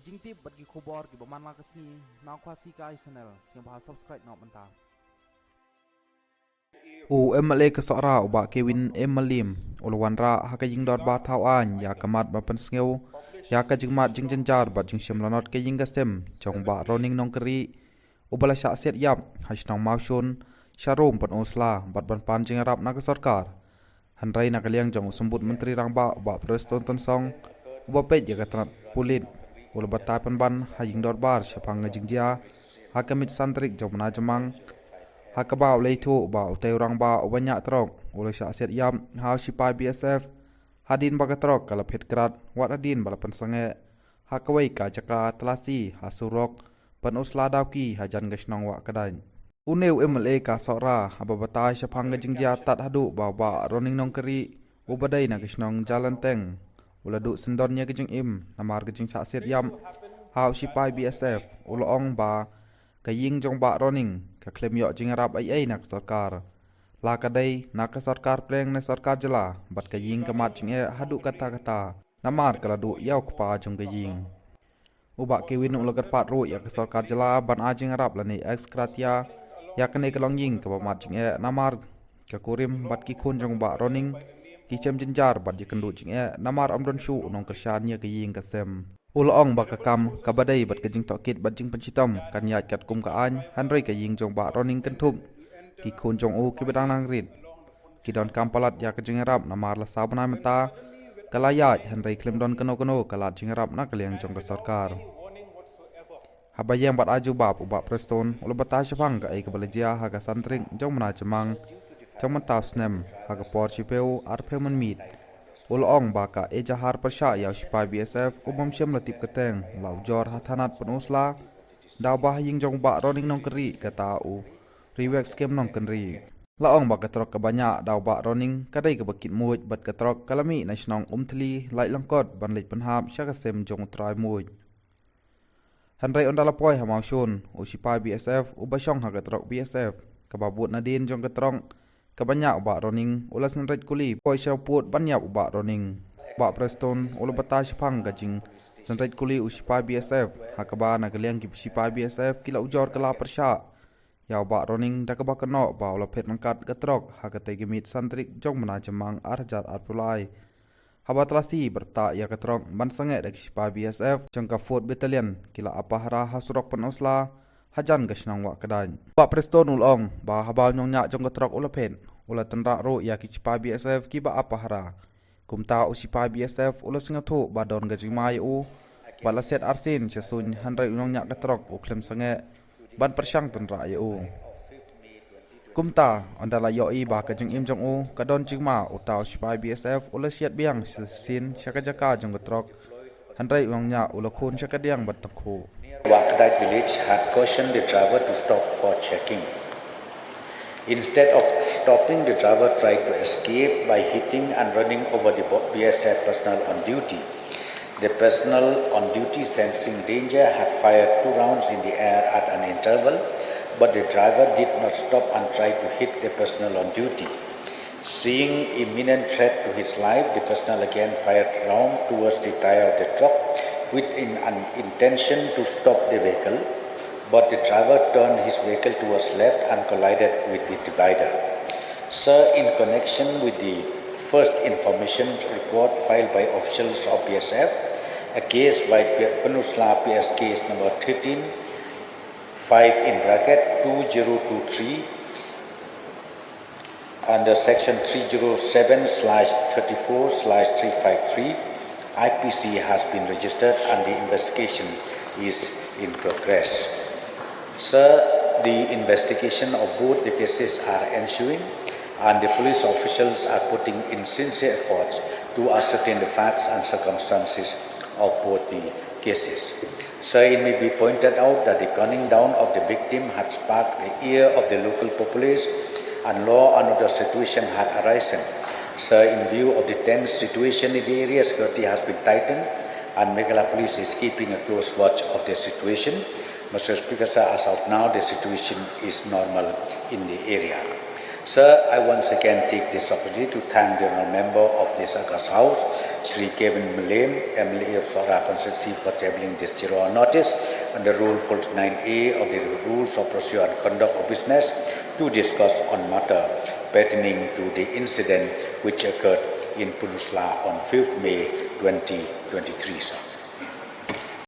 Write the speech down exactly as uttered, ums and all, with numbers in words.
Jingtip bad ki khubor kiba man la ka sngi na Khasi Kai Channel, sngewbha subscribe noh mynta. U M L A ka Sohra u Bah Kewin M Malim u la wanrah ha ka ïing dorbar thaw aiñ ïa ka mat ba pynsngew ïa ka jingmat jingjynjar bad jingshim lanot ka ïing ka sem jong Bah Roning Nongkri, uba la shah siat ïap ha shnong Mawshun, sharum Pynursla bad ban pan jingïarap na ka sorkar. Hynrei na ka liang jong u Symbud Myntri Rangbah u Bah Prestone Tynsong, uba peit ïa ka tnat pulit, u la batai pynban ha ïing dorbar shaphang ka jingjia ha ka miet san tarik jong u bnai Jymmang, ha kaba u la ïathuh ba utei u rangbah uba ñiah trok u la shah siat ïap ha u shipai B S F hadien ba ka trok ka la phet krad, wat hadien ba la pynsangeh ha kawei ka jaka tylasi ha surok Pynursla Dawki hajan ka shnong Wahkdait. Une u M L A ka Sohra haba batai shaphang ka jingjia tad haduh ba u Bah Roning Nongkri, uba dei na ka shnong Jalanteng, u la duh syndon ïa ka jingim namar ka jingshah siat ïap ha u shipai B S F. U la ong ba ka ïing jong Bah Roning ka khlem ïoh jingïarap ei ei na ka sorkar, la ka dei na ka sorkar pdeng ne sorkar jylla, bad ka ïing ka mad jingeh haduh katta katta namar ka la duh ïa u kpa jong ka ïing. U Bah Kewin u la kyrpad ruh ïa ka sorkar jylla ban ai jingïarap lane ex gratia ïa kane ka longïing kaba mad jingeh namar ka kurim bad ki khun jong u Bah Roning ki shem jynjar bad ïakynduh jingeh namar ym don shuh u nongkyrshan ïa ka ïing ka sem. U la ong ba ka kam kaba dei bad ka jingtohkit bad jingpynshitom kan ïaid katkum ka aiñ, hynrei ka ïing jong u Bah Roning kynthup ki khun jong u kiba dang nang rit ki donkam palat ïa ka jingïarap namar la saw bnai mynta ka la ïaid hynrei khlem don kano kano ka lad jingïarap na ka liang jong ka sorkar. Haba ïeng bad ai jubab u Bah Prestone u la batai shaphang kaei kaba la jia ha ka san tarik jong u bnai Jymmang jong mynta u snem ha ka por shiphew arphew minit. U la ong ba ka ejahar pyrshah ïa u shipai B S F u bym shym la tip kyrteng la ujor ha thanat Pynursla, da u ba ha ïing jong u Bah Roning Nongkri kata u Riwek Skem Nongkynrih. La ong ba ka trok kaba ñiah da u Bah Roning ka dei kaba kit muid bad ka trok ka la mih na shnong Umthli Laitlangkot ban leit pynhap sha ka sem jong u trai muid. Hynrei ynda la poi ha Mawshun, u shipai B S F uba shong ha ka trok B S F kaba bud nadien jong ka trok kaba ñiah u Bah Roning u la synreit kuli poi sha u pud ban ïap u Bah Roning. Bah Prestone u la batai shaphang ka jingsynreit kuli u shipai B S F ha kaba na ka liang ki shipai B S F ki la ujor kylla pyrshah ïa u Bah Roning da kaba kynnoh ba u la phet ryngkat ka trok ha katei ka miet san tarik jong u bnai Jymmang ar hajar arphew lai. Haba tylasi bad ktah ïa ka trok ban sangeh da ki shipai B S F jong ka Fourth Battalion ki la ap pahara ha surok Pynursla hajan ka shnong Wahkdait. Bah Prestone u la ong ba haba u nongñiah jong ka trok u la phet, u la tynrah ruh ïa ki shipai B S F kiba ap pahara. Kumta u shipai B S F u la sngewthuh ba don ka jingma ïa u bad la siat arsien sha suiñ, hynrei u nongñiah ka trok u khlem sangeh ban pyrshang tynrah ïa u. Kumta ynda la ïohi ba ka jingim jong u ka don jingma, uta u shipai B S F u la siat biang shisien sha ka jaka jong ka trok, hynrei u nongñiah u la khun sha ka diang bad tyngkhuh. Wahkdait village had cautioned the driver to stop for checking. Instead of stopping, the driver tried to escape by hitting and running over the bo-, B S F personnel on duty. The personnel on duty, sensing danger, had fired two rounds in the air at an interval, but the driver did not stop and tried to hit the personnel on duty. Seeing imminent threat to his life, the personnel again fired round towards the tyre of the truck with in-, an intention to stop the vehicle, but the driver turned his vehicle towards left and collided with the divider. Sir, in connection with the first information report filed by officials of B S F, a case by P-, Pynursla P S case number thirteen five in bracket two zero two three, under section three zero seven slash thirty-four slash three five three, I P C has been registered and the investigation is in progress. Sir, the investigation of both the cases are ensuing and the police officials are putting in sincere efforts to ascertain the facts and circumstances of both the cases. Sir, it may be pointed out that the gunning down of the victim had sparked the ire of the local populace and law and order situation had arisen. Sir, in view of the tense situation in the area, security has been tightened and Meghalaya Police is keeping a close watch of the situation. Mister Speaker, sir, as of now, the situation is normal in the area. Sir, I once again take this opportunity to thank the honorable member of this august House Shri Kevin Mylliem, M L A of Sohra Constituency, for tabling this Zero Hour notice under Rule forty-nine A of the Rules of Procedure and Conduct of Business to discuss on matter pertaining to the incident which occurred in Pynursla on fifth May twenty twenty-three, sir.